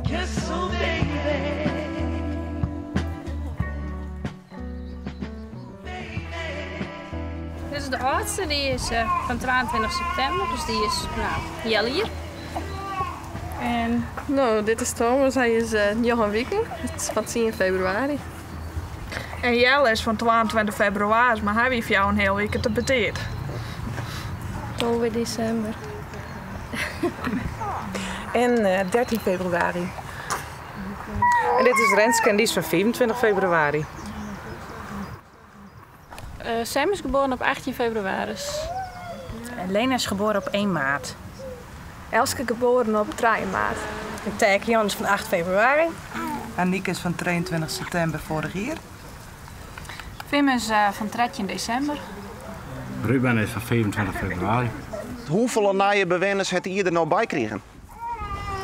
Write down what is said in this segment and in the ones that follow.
Dit is de âldste, dy is fan 22 septimber, dus dy is no healjier. En no, dit is Thomas, hy is njoggen wiken, fan tsien febrewaris. En Jelle is fan 22 febrewaris, mar hy wie fjouwer en in heal wike te betiid. 12 desimber. En 13 febrewaris. En dit is Renske en dy is fan 25 febrewaris. Sem is geboren op 18 febrewaris. En Lena is geboren op 1 maart. Elske geboren op 3 maart. En Tijke Jan is fan 8 febrewaris. Aniek is fan 23 septimber foarich jier. Wim is fan 13 desimber. Ruben is fan 25 febrewaris. Hoefolle nije bewenners hat Ie der no by krigen?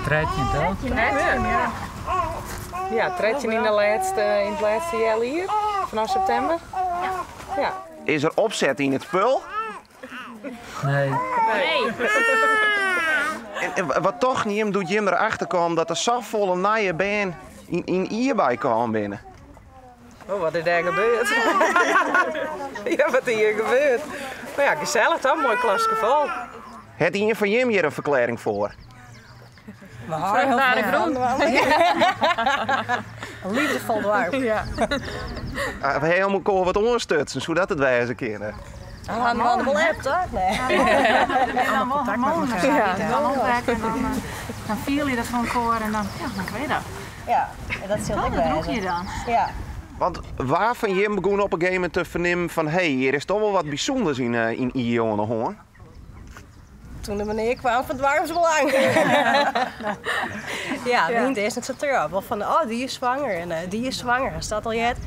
13 toch? 13, ja. Ja, 13 yn de lêste, yn it lêste healjier, fanôf septimber. Ja. Is der opset yn it spul? Nee. Nee. En wat tochten jim doe't jim derachter kamen dat der safolle nije bern yn Ie by kaam binne? Oh, wat is dêr gebeurd? Ja, wat is hjir gebeurd? Mar ja, gesellich toch? Moai klaske fol. Hat ien fan jim hjir in ferklearring foar? We hâlde heel Fruchtbare veel grûn. Een liefdevol doarp. Ja. We ha elkoar wat oanstutsen, soe dat it wêze kinne? We ha wol appt, toch? Nee. Dan wol hormonen ja. Dan opwekke en dan, dan fiel je dat fan elkoar en dan, ja, dan krijg je dat. Ja, en dat sil ek Dat drûgje wêze. je dan. Ja. Want wa fan jim begûn op in gegeven momint te fernimmen fan hé, hjir is toch wol wat bysûnders yn yn Ie oan de hân? Toen de menear kwam fan Doarpsbelang. Ja, we hiene it earst net sa troch. Wol fan, oh, dy is swanger en dy is swanger, hast dat al heard?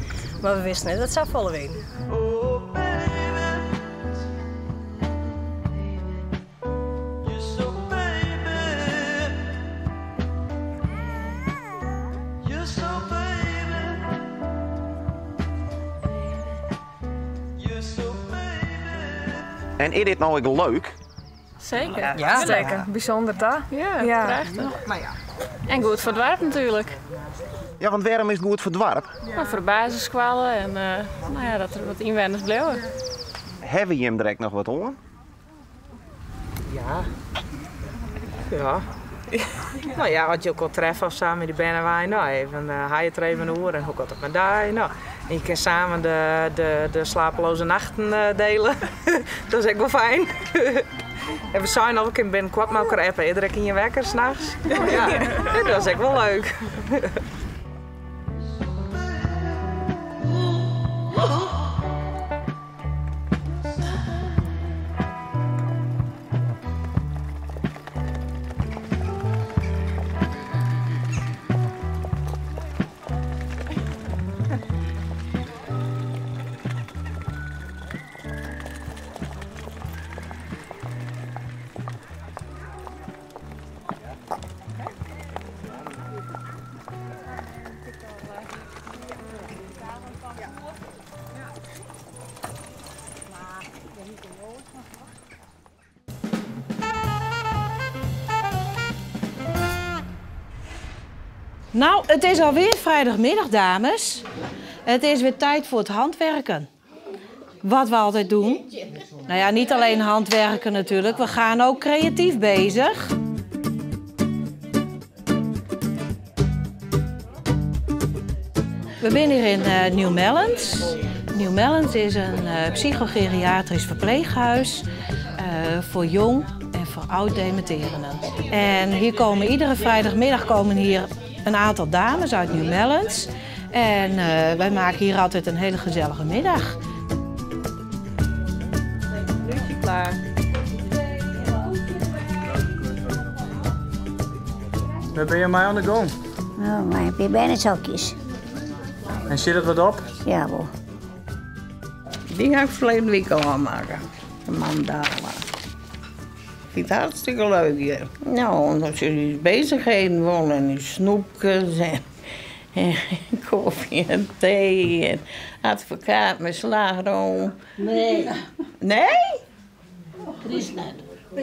Mar we wisten net dat it safolle wiene. En is dit no ek leuk? Seker. Ja, Seker. Bysûnder ta. Ja, Ja. Prachtich. En goed foar it doarp natuerlik. Ja, want wêrom is it goed foar it doarp? No, foar de basisskoalle en no ja, dat der wat ynwenners bliuwe. Hawwe jim der ek noch wat oan? Ja. Ja. No ja, as je elkoar treffe of sa mei de bernewein, no even ha je it der even oer en hoe giet it mei dy? No, en je kinne samen de, de, de slapeloze nachten dele. Dat is ek wol fijn. En we seinen al, we kinne binnenkoart mei elkoar appe. Is der ek ien wekker nachts? Ja, dat is ek wol leuk. Nou, het is alweer vrijdagmiddag, dames. Het is weer tijd voor het handwerken. Wat we altijd doen. Nou ja, niet alleen handwerken natuurlijk. We gaan ook creatief bezig. We zijn hier in Nieuw Mellens. Nieuw Mellens is een psychogeriatrisch verpleeghuis voor jong en voor oud dementerenden. En hier komen iedere vrijdagmiddag komen hier een aantal dames uit Nieuw Mellens. En wij maken hier altijd een hele gezellige middag. Minuutje klaar. Waar ben je mij aan de gang? Nou, maar heb je bijna zakjes. En zit het wat op? Ja, wel. Die ga ik verleden week al aanmaken. De mandala. Ik vind het hartstikke leuk hier. Nou, omdat jullie bezigheden wonen en die snoepjes en koffie en thee en advocaat met slagroom. Nee. Nee? Chris net.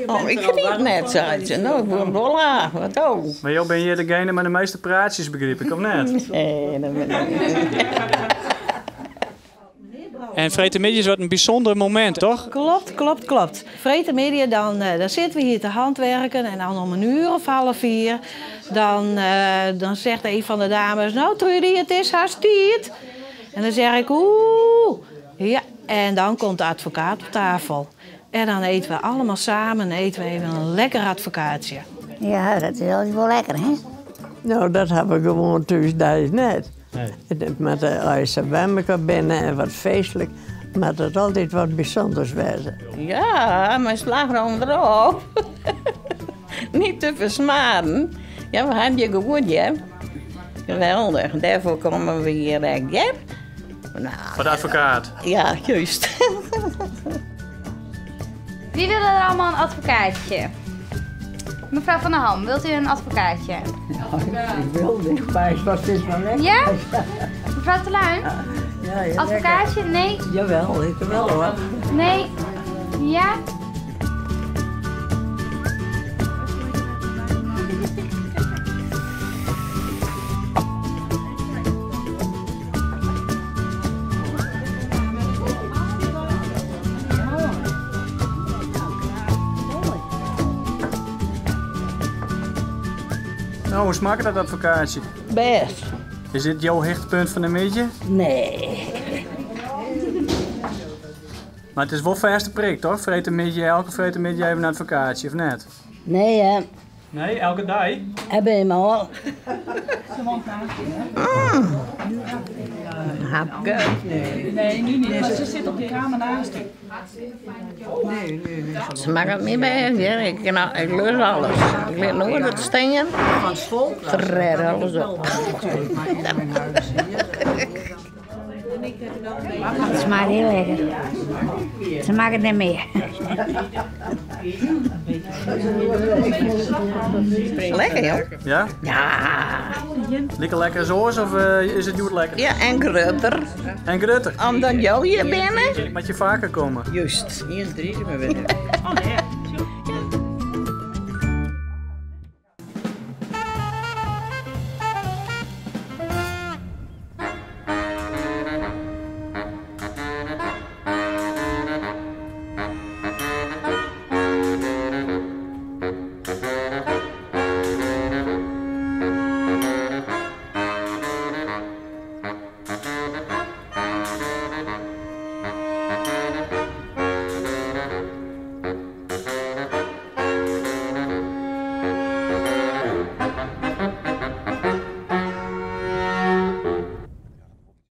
Oh, ik gryp net, seit se. No, ik wol wol ha. Wat do? Mar jo binne hjir degene mei de measte praatsjes, begryp ik, of net? Nee, dat bin ik net. En freedtemiddei is wat in bysûnder momint, toch? Klopt, klopt, klopt. Freedtemiddei dan, eh, dan zitten we hier te handwerken en dan om een uur of half vier dan, eh, dan zegt een van de dames, nou Trudy, het is haast tijd. En dan zeg ik, oeh, ja. En dan komt de advocaat op tafel. En dan eten we allemaal samen eten we even een lekker advocaatje. Ja, dat is altijd wel lekker, hè? Nou, dat hebben we gewoon thuis daar net. Nee. Met de als bij elkaar binnen en wat feestelijk. Maar dat altijd wat bijzonders wezen. Ja, mijn slagroom erop. Niet te versmaden. Ja, we hebben je goed, hè? Geweldig. Daarvoor komen we hier, hè? Nou, Voor de advocaat. Ja, juist. Wie wil er allemaal een advocaatje? Mevrouw van der Ham, wilt u een advocaatje? Nou, ik wil niet, maar het is wel lekker. Ja? Mevrouw Terluin? Ja, ja, Advocaatje? Nee? Jawel, ik wel hoor. Nee? Ja? Nou, hoe smaakt dat advocaatje? Best. Is dit jouw hechtpunt van de midje? Nee. Maar het is wel verste prik, toch? Vreet een midje, elke vreet een midje even een advocaatje, of net? Nee, hè? Nee, elke dag. Heb je hem al? Mm. Hapke. Nee, nu niet. Maar ze zit op de kamer naast u. Nee, nee, nee. Ze maken het niet bij. Ja, ik, nou, ik lust alles. Ik leer nooit het steen. Van school. Tred alles op. Het smaakt heel lekker. Ze maken het niet meer. Lekker, joh. Ja? Ja. Lekker lekker zoos of is het goed lekker? Ja, en grutter. En grutter? Omdat jou hier binnen. Moet je vaker komen. Juist. Hier is drie, maar binnen. Oh nee.